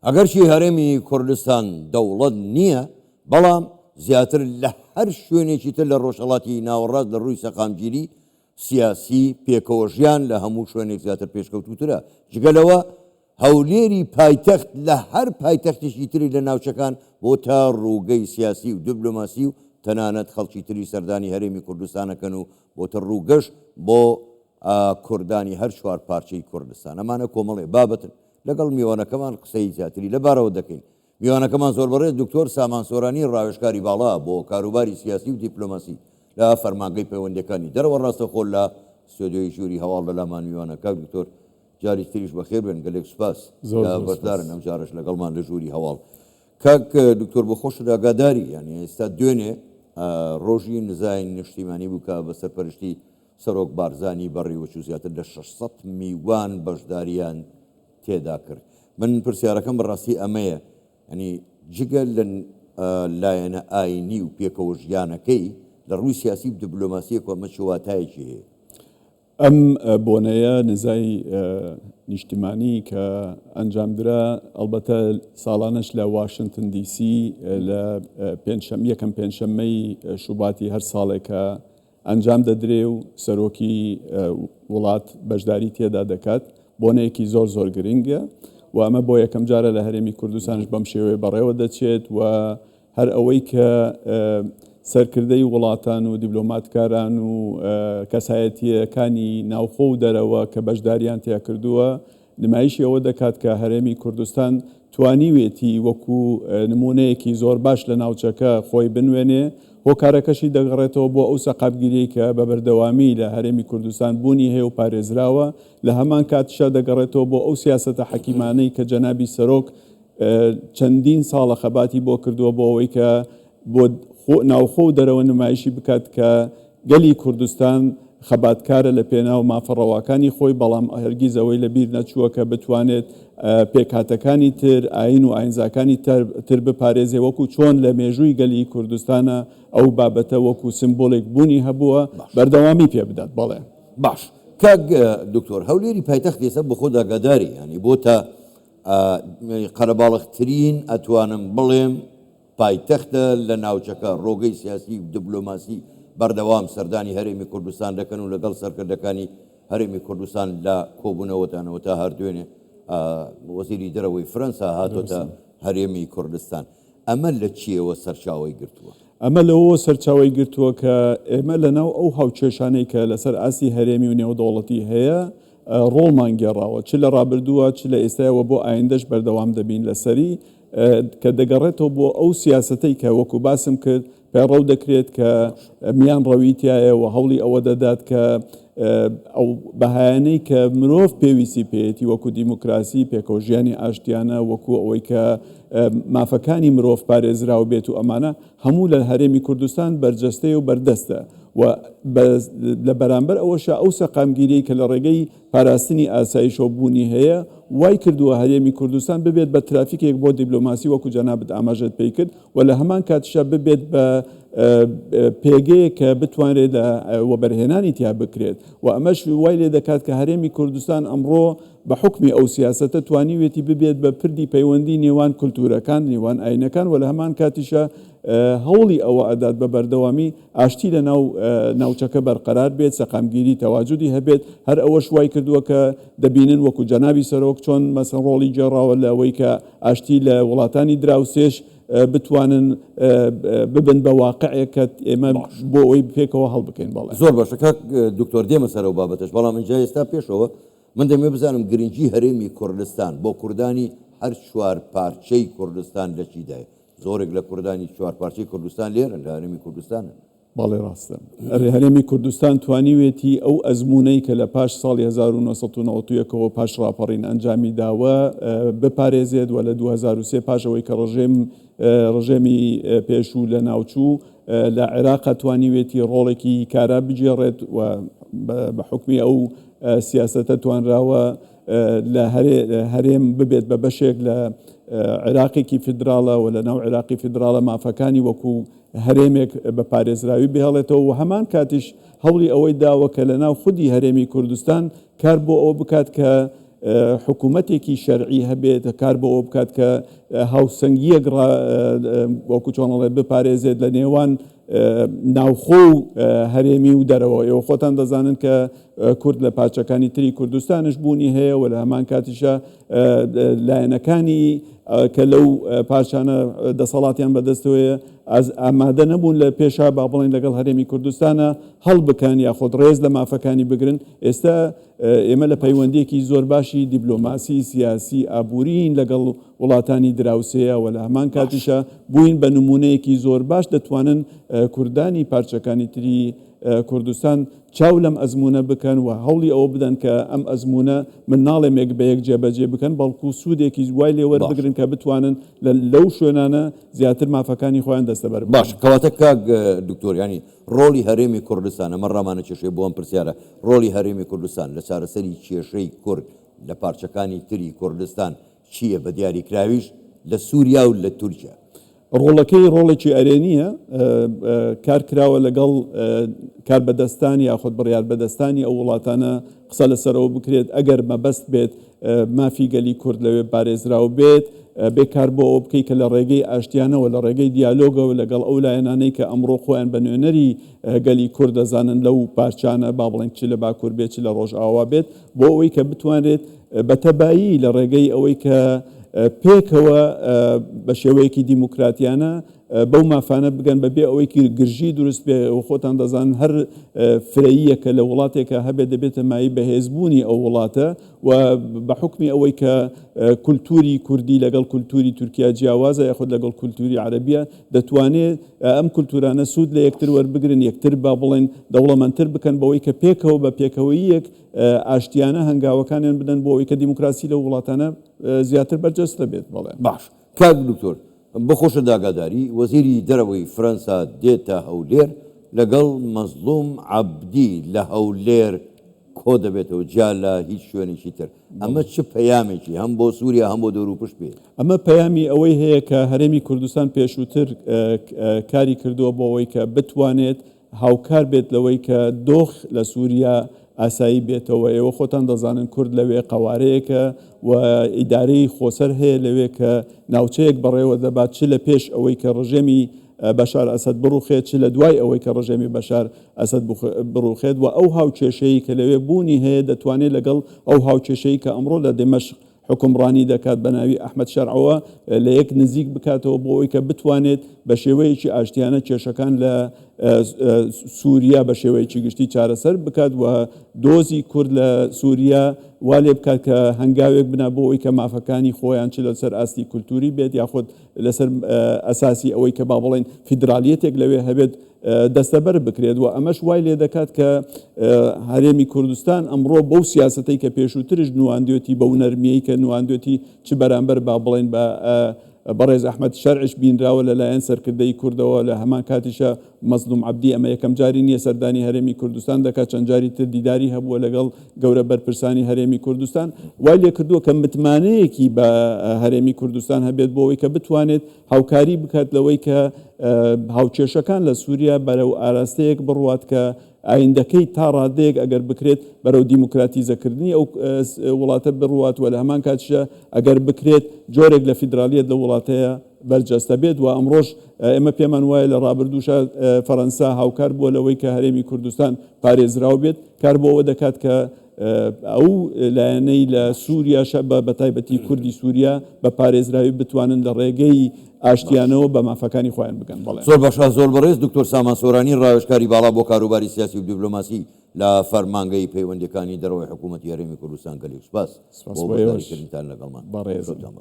ئەگەرچی هەرێمی کوردستان دەوڵەت نییە، بەڵام زیاتر لە هەر شوێنێکی تر لە ڕۆژهەڵاتی ناوەڕاست لە ڕووی سەقامگیری سیاسی، پێکەوەژیان لە هەموو شوێنێک زیاتر پێشکەوتووترە. جگە لەوە هەولێری پایتەخت لە هەر پایتەختێکی تری لە ناوچەکان بۆتە ڕووگەی سیاسی و دبلۆماسی و تەنانەت خەڵکی تری سەردانی هەرێمی کوردستان ئەکەن و بۆتە ڕووگەش بۆ کوردانی هەر چوارپارچەی کوردستان. ئەمانە کۆمەڵێ بابەتن لەگەڵ میوانەکەمان قسەی زیاتری لەبارەوە دەکەین. میوانەکەمان زۆر بەڕێز دکتۆر سامان سۆرانی ڕاوێژکاری باڵا بۆ کاروباری سیاسی و دیپلۆماسی لە فەرمانگەی پەیوەندیەکانی دەرەوە ڕاستەخۆ لە ستۆدیۆی ژووری هەواڵ لەلامان میوانە. کاک دکتۆر جاری تریش بەخێر بێن، گەلێک سوپاس زۆر کە زۆر سوپاس. بەشدارن ئەم جارەش لەگەڵمان لە ژووری هەواڵ. کاک دکتۆر بۆ خۆشت ئاگاداری یانی ئێستا دوێنێ ڕۆژی نزای نیشتیمانی بوو کە بە سەرپەرشتی سەرۆک بارزانی بەڕیوەچوو زیاتر لە 600 میوان بەشداریان تێدا کرد. من پرسیارەکەم بەڕاستی ئەمەیە یانی جگە لە لایەنە ئاینی و پێکەوە ژیانەکەی لە ڕووی سیاسی و دبلۆماسیەکەوە ئەمە چ واتایەکی هەیە؟ ئەم بۆنەیە نزای نیشتمانی کە ئەنجامدرا ئەڵبەتە ساڵانەش لە واشنتن دی سی لە پێنجشەم یەکەم پێنجشەممەی شوباتی هەر ساڵێکە ئەنجام دەدرێ و سەرۆکی وڵات بەشداری تێدا دەکات، بۆنەیەکی زۆر زۆر گرنگە و ئەمە بۆ یەکەم جارە لە هەرێمی کوردستانش بەم شێوەیە بەڕێوە دەچێت و هەر ئەوەی کە سەرکردەی وڵاتان و دیبلۆماتکاران و کەسایەتییەکانی ناوخۆ و دەرەوە کە بەشداریان تیا کردووە نمایشی ئەوە دەکات کە هەرێمی کوردستان توانیوێتی وەکو نموونەیەکی زۆر باش لە ناوچەکە خۆی بنوێنێ، هۆکارەکەشی دەگەڕێتەوە بۆ ئەو سەقامگیریەی کە بە بەردەوامی لە هەرێمی کوردستان بوونی هەیە و پارێزراوە، لە هەمان کاتیشا دەگەڕێتەوە بۆ ئەو سیاسەتە حەکیمانەی کە جەنابی سەرۆک چەندین ساڵە خەباتی بۆ کردووە بۆ ئەوەی کە بۆ ناوخۆ و دەرەوە نمایشی بکات کە گەلی کوردستان خەباتکارە لە پێناو مافە ڕەواکانی خۆی، بەڵام هەرگیز ئەوەی لە بیر نەچووە کە بتوانێت پێکهاتەکانی تر، ئایین و ئایینزاکانی تر بپارێزێ، وەکو چۆن لە مێژووی گەلی کوردستانا ئەو بابەتە وەکو سیمبوڵێک بوونی هەبووە، بەردەوامی پێ بدات. بەڵێ. باش کاک دکتۆر، هەولێری پایتەخت ئێستا بۆخۆت ئاگاداری، یانی بۆتە قەرەباڵغترین ئەتوانم بڵێم پایتەختە لە ناوچەکە، ڕۆگەی سیاسی و دبلۆماسی بەردەوام سەردانی هەرێمی کوردستان دەکەن و لەگەڵ سەرکردەکانی هەرێمی کوردستان لە کۆبوونەوەدانەوە تا هەر دوێنێ وەزیری دەرەوەی فرەنسا هاتۆتە هەرێمی کوردستان. ئەمە لە چییەوە سەرچاوەی گرتووە؟ ئەمە لەوەوە سەرچاوەی گرتووە کە ئێمە لەناو ئەو هاوکێشانەی کە لەسەر ئاستی هەرێمی و نێودەوڵەتی هەیە ڕۆڵمان گێڕاوە، چ لە ڕابردووە چ لە ئێستایەوە بۆ ئایندەش بەردەوام دەبین لەسەری، کە دەگەڕێتەوە بۆ ئەو سیاسەتەی کە وەکو باسم کرد پەیڕەو دەکرێت کە میان ڕەوی تایە و هەوڵی ئەوە دەدات کە ئەو بەهایانەی کە مرۆڤ پێویستی پێیەتی وەکو دیموکراسی، پێکەوەژیانی ئاشتیانە، وەکو ئەوەی کە مافەکانی مرۆڤ پارێزراو بێت و ئەمانە هەموو لە هەرێمی کوردستان بەرجەستەیە و بەردەستە و لە بەرامبەر ئەوەشا ئەو سەقامگیریەی کە لە ڕێگەی پاراستنی ئاسایشەوە بوونی هەیە، وای کردووە هەرێمی کوردستان ببێت بە ترافیکێک بۆ دیبلۆماسی وەکو جەنابت ئاماژەت پێی کرد و لە هەمان کاتیشا ببێت بە پێگەیەک کە بتوانرێت لە وەبەرهێنانی تیا بکرێت و ئەمەش وای لێ دەکات کە هەرێمی کوردستان ئەمڕۆ بە حوکمی ئەو سیاسەتە توانیوێتی ببێت بە پردی پەیوەندی نێوان کولتوورەکان، نێوان ئاینەکان و لە هەمان کاتیشا هەوڵی ئەوە ئەدات بە بەردەوامی ئاشتی لە ناو ناوچەکە بەرقەرار بێت، سەقامگیری تەواجودی هەبێت، هەر ئەوەش وای کردووە کە دەبینن وەکو جەنابی سەرۆک چۆن مەسەن ڕۆڵی گێڕاوە لە ئەوەی کە ئاشتی لە وڵاتانی دراوسێش بتوانن ببن بە واقعێک کە ئێمە بۆ ئەوەی پێکەوە هەڵبکەین. بەڵێ. زۆر باشە کاک دکتۆر دێمە سەر ئەو بابەتەش، بەڵام ئینجا ئێستا پێشەوە من دەمەوێت بزانم گرنگی هەرێمی کوردستان بۆ کوردانی هەر چوارپارچەی کوردستان لە چیدایە؟ زۆرێک لە کوردانی چوارپارچەی کوردستان لێرەن، لە هەرێمی کوردستانن. بەڵێ ڕاستە. ئەرێ هەرێمی کوردستان توانیوێتی ئەو ئەزموونەی کە لە پاش ساڵی 1991 ەوە پاش ڕاپەڕین ئەنجامی داوە بپارێزێت و لە 2003 پاش ئەوەی کە ڕژێم ڕژێمی پێشوو لەناوچوو لە عێراق توانیوێتی ڕۆڵێکی کارا بگێڕێت و بە حوکمی ئەو سیاسەتە توانراوە لە هەرێم ببێت بە بەشێک لە عێراقێکی فیدراڵە و لە ناو عێراقی فیدراڵە مافەکانی وەکو هەرێمێک بە پارێزراوی بهێڵێتەوە و هەمان کاتیش هەوڵی ئەوەی داوە کە لە ناو خودی هەرێمی کوردستان کار بۆ ئەوە بکات کە حکوومەتێکی شەرعی هەبێت کار بۆ ئەوە بکات کە هاوسەنگییەک وەکو چۆن ئەڵێ بپارێزێت لە نێوان ناوخۆ و هەرێمی و دەرەوە. ئێوە خۆتان دەزانن کە کورد لە پارچەکانی تری کوردستانش بوونی هەیە و لە هەمان کاتیشا لایەنەکانی کە لەو پارچانە دەسەڵاتیان بەدەستەوەیە ئامادە نەبوون لە پێشا با بڵێن لەگەڵ هەرێمی کوردستانە هەڵبکەن یاخود ڕێز لە مافەکانی بگرن. ئێستا ئێمە لە پەیوەندییەکی زۆر باشی دیبلۆماسی، سیاسی، ئابووریین لەگەڵ وڵاتانی دراوسێیە و لە هەمان کاتیشا بووین بە نموونەیەکی زۆر باش دەتوانن کوردانی پارچەکانی تری کوردستان چاو لەم ئەزموونە بکەن و هەوڵی ئەوە بدەن کە ئەم ئەزموونە من ناڵێم یەک بە یەک جێبەجێ بکەن بەڵکو سوودێکی وای لێ وەربگرن کە بتوانن لە لەو شوێنانە زیاتر مافەکانی خۆیان دەستەبەر بکەن. باشە کەواتە کاک دکتۆر یانی ڕۆڵی هەرێمی کوردستان، ئەمە ڕامانەکێشێ بۆ ئەم پرسیارە، ڕۆڵی هەرێمی کوردستان لە چارەسەری کێشەی کورد لە پارچەکانی تری کوردستان چییە بە دیاریکراویش لە سووریا و لە تورکیا؟ ڕۆڵەکەی ڕۆڵێکی ئەرێنییە، کار کراوە لەگەڵ کاربەدەستان یاخود بڕیاربەدەستانی ئەو وڵاتانە قسە لەسەر ئەوە بکرێت ئەگەر مەبەست بێت مافی گەلی کورد لەوێ پارێزراو بێت، بێ کار بۆ ئەوە بکەی کە لە ڕێگەی ئاشتیانەوە، لە ڕێگەی دیالۆگەوە لەگەڵ ئەو لایەنانەی کە ئەمڕۆ خۆیان بە نوێنەری گەلی کورد دەزانن لەو پارچانە، با بڵێین چ لە باکوور بێت چ لە ڕۆژئاوا بێت، بۆ ئەوەی کە بتوانرێت بە تەبایی لە ڕێگەی ئەوەی کە پێکەوە بە شێوەیەکی دیموکراتیانە بەو مافانە بگەن بە بێ ئەوەی گرژی دروست بێ و خۆتان دەزانن هەر فرەییەک کە لە وڵاتێکا هەبێت دەبێتە مایەی بەهێزبوونی ئەو وڵاتە و بە حوکمی ئەوەی کە کولتووری کوردی لەگەڵ کولتووری تورکیا جیاوازە یاخود لەگەڵ کولتووری عەرەبیە دەتوانێت ئەم کولتوورانە سوود لە یەکتر وەربگرن یەکتر با بڵێن دەوڵەمەندتر بکەن بەوەی کە پێکەوە بە پێکەوەییەک ئاشتیانە هەنگاوەکانیان بدەن بۆ ئەوەی کە دیموکراسی لەو وڵاتانە زیاتر بەرجەستە بێت. بەڵێ. باش کاک دکتۆر بەخۆشت ئاگاداری وەزیری دەرەوەی فرەنسا دێتە هەولێر لەگەڵ مەزڵوم عەبدی لە هەولێر کۆدەبێتەوە جیا لە هیچ شوێنێکی تر ئەمە چ پەیامێکی هەم بۆ سوریا هەم بۆ دەوروپشت پێیە؟ ئەمە پەیامی ئەوەی هەیە کە هەرێمی کوردستان پێشووتر کاری کردووە بۆ ئەوەی کە بتوانێت هاوکار بێت لەوەی کە دۆخ لە سوریا ئاسایی بێتەوە، ئێوە خۆتان دەزانن کورد لەوێ قەوارەیەکە و ئیدارەی خۆسەر هەیە لەوێ کە ناوچەیەک بەڕێوە دەبات چ لە پێش ئەوەی کە ڕژێمی بەشار ئەسەد بڕوخێت چ لە دوای ئەوەی کە ڕژێمی بەشار ئەسەد بڕوخێت و ئەو هاوکێشەی کە لەوێ بوونی هەیە دەتوانێت لەگەڵ ئەو هاوکێشەی کە ئەمڕۆ لە دیمەشق حوکمڕانی دەکات بە ناوی ئەحمەد شەرعەوە لە یەک نزیک بکاتەوە بۆ ئەوەی کە بتوانێت بە شێوەیەکی ئاشتیانە کێشەکان لە سووریا بە شێوەیەکی گشتی چارەسەر بکات و دۆزی کورد لە سووریا وا لێ بکات کە هەنگاوێک بنا بۆ ئەوەی کە مافەکانی خۆیان چ لەسەر ئاستی کولتووری بێت یاخود لەسەر ئەساسی ئەوەی کە با بڵێین فیدرالیەتێک لەوێ هەبێت دەستەبەر بکرێت و ئەمەش وای لێدەکات کە هەرێمی کوردستان ئەمڕۆ بەو سیاسەتەی کە پێشووترش نواندوێتی بەو نەرمیەی کە نواندوێتی چ بەرامبەر با بڵێین بە بەڕێز ئەحمەد شەرعش بینراوە لەلایەن سەرکردەی کوردەوە لە هەمان کاتیشە مەزلوم عەبدی ئەمە یەکەم جاری نییە سەردانی هەرێمی کوردستان دەکات چەند جاری تر دیداری هەبووە لەگەڵ گەورە بەرپرسانی هەرێمی کوردستان وای لێکردووە کە متمانەیەکی بە هەرێمی کوردستان هەبێت بۆ ئەوەی کە بتوانێت هاوکاری بکات لەوەی کە هاوکێشەکان لە سووریا بەرەو ئاراستەیەک بڕوات کە ئایندەکەی تا ڕادەیەک ئەگەر بکرێت بەرەو دیموکراتیزەکردنی ئەو وڵاتە بڕوات و لە هەمان کاتیشدا ئەگەر بکرێت جۆرێک لە فیدرالیەت لەو وڵاتەیە بەرجەستە بێت و ئەمڕۆش ئێمە پێمان وایە لە ڕابردووشا فەرەنسا هاوکار بووە لەوەی کە هەرێمی کوردستان پارێزراو بێت کار بۆ ئەوە دەکات کە ئەو لایەنەی لە سووریاشە بە بەتایبەتی کوردی سووریا بە پارێزراوی بتوانن لە ڕێگەی ئاشتیانەوە بە مافەکانی خۆیان بگەن. بەڵێ. زۆر باشە زۆر بەڕێز دکتۆر سامان سۆرانی ڕاوێژکاری باڵا بۆ کاروباری سیاسی و دیبلۆماسی لە فەرمانگەی پەیوەندیەکانی دەرەوەی حکوومەتی هەرێمی کوردستان گەلێک سوپاس سپاس بۆ بۆ ئێوەش بەشداریکردنتان لەگەڵمان. بەڕێزم. شەوتان باش.